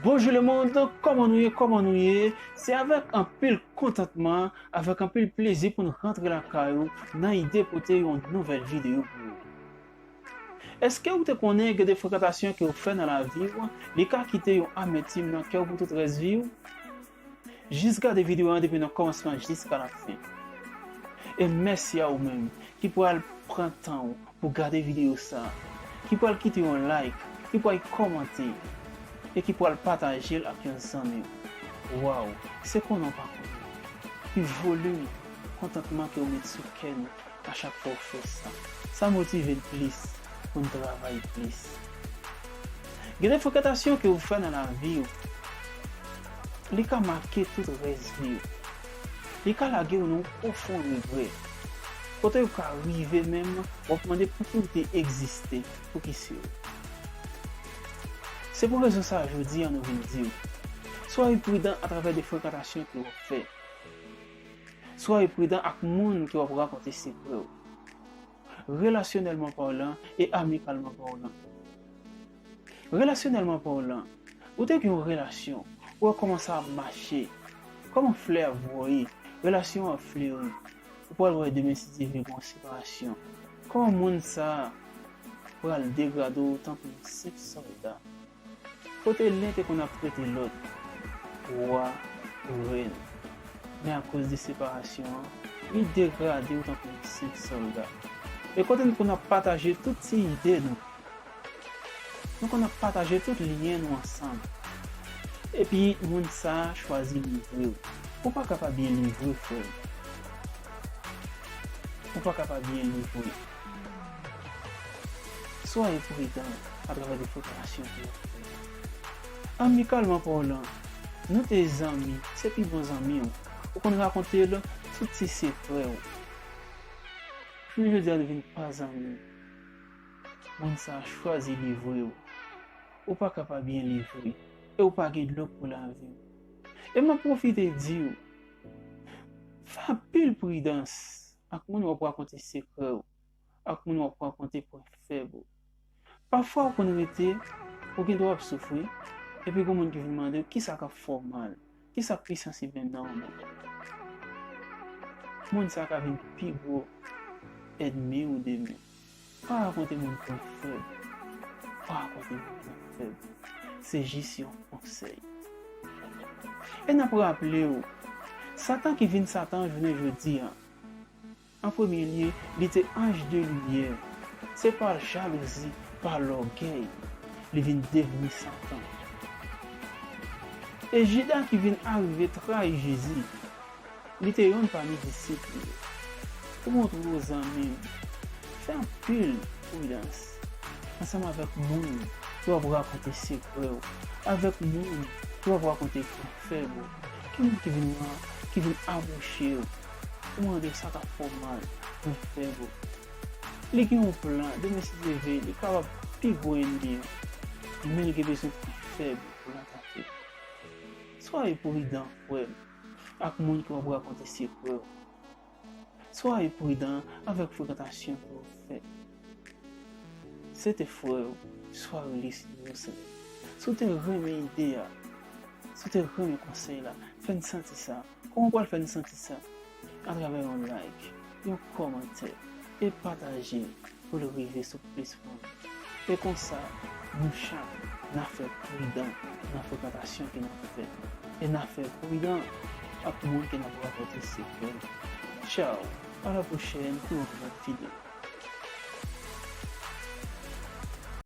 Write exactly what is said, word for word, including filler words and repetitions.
Bonjou lemonn, kòman nou ye, kòman nou ye? Se avèk anpil kontantman, avèk anpil plezi pou n rantre lakay ou nan ide pote yon nouvèl videyo pou ou. Èske ou te konnen gen de frekantasyon ke w fè nan lavi w, li ka kite yon amètim nan kè w pou tout rès vi w? Jis gade videyo a depi nan kòmansman jiska lafen. E mèsi a ou menm ki pral pran tan ou pou gade videyo sa, ki pral kite yon like, ki pral kòmante, e ki pral pataje l ak yon zanmi w. Waw, se konnen w pa konnen ki volim kontantman ke w met sou kè nou a chak fwa w fè sa. Sa motive n plis pou n travay plis. Gen de frekantasyon ke w fè nan lavi w, li ka make tout rès vi w. Li ka lage w nan yon pwofon regrè. Kote w ka rive menm, w ap mande pouki w te egziste, pouki se ou. Se pou rezon sa a jodi a nou vin di w, swaye pridan atravè de frekantasyon ke w ap fè. Swaye pridan ak moun ke w ap rakonte sekrè w, relasyonèlman palan e amikalman palan. Relasyonèlman palan, ou te gen yon relasyon, ou wè kòman sa ap mache, kòman flè ap voye, relasyon an ap fleri. Ou pral wè demen si Dye vle gen yon separasyon. Kòman moun sa a pral degrade w tankou yon senp sòlda? Kote len te konn ap trete lòt, wa, rèn. Men akoz de separasyon an, li degrade w tankou yon senp sòlda. E kote n konn ap pataje tout ti ide nou, nou konn ap pataje tout lyen nou ansanm. Epi moun sa a chwazi livre w. Ou pa ka pa byen livre, frè m. Ou pa ka pa byen livre. Swaye pridan atravè de frekantasyon ke w ap fè. Amikalman palan, nou te zanmi, se pi bon zanmi w. Ou konn rakonte l tout ti sekrè w. Jounen jodi a nou vin pa zanmi. Moun sa a chwazi livre w. Ou pa ka pa byen livre. E ou pa gen dlo pou lavi w. E m ap pwofite di w, fè anpil pridans ak moun w ap rakonte sekrè w, ak moun w ap rakonte pwen fèb ou. Pafwa ou konn rete, ou gen dwa ap soufri, epi gen moun ki vin mande w kisa k ap fè w mal, kisa k pi sansib menm nan ou menm. Moun sa ka vin pi gwo ènmi w demen. Pa rakonte moun pwen fèb. Pa rakonte moun pwen fèb. Se jis yon konsèy. E n ap raple w, Satan ki vin Satan jounen jodi a, an premye lye, li te anj de limyè. Se pa jalouzi, pa lògèy, li vin devni Satan. E Jida ki vin arive trayi Jezi, li te yonn pami disip li yo. Ou montre w zanmi m, fè anpil pridans ansanm avèk moun ke w ap rakonte sekrè w, avèk moun ke w ap rakonte pwen fèb ou. Gen moun ki vin, ki vin apwoche w, ou mande w sa k ap fè w mal, pwen fèb ou. Li gen yon plan, demen si Dye vle, li kapab pi gwo ènmi an. Men l gen bezwen pwen fèb ou pou l atake. Swaye pridan, frè m, ak moun ke w ap rakonte sekrè w. Swaye pridan avèk frekantasyon ke w fè. Se te frè w, Soirelys Youssaint. Si w te renmen ide a, si w te renmen konsèy la, fè n santi sa. Kòman w pral fè n santi sa? Atravè yon like, yon kòmantè, e pataje pou l rive sou plis moun. E konsa, nou chak, n a fè pridan nan frekantasyon ke n ap fè. E n a fè pridan ak moun ke n ap rakonte sekrè. Tchaw, a la pwochèn pou yon lòt videyo.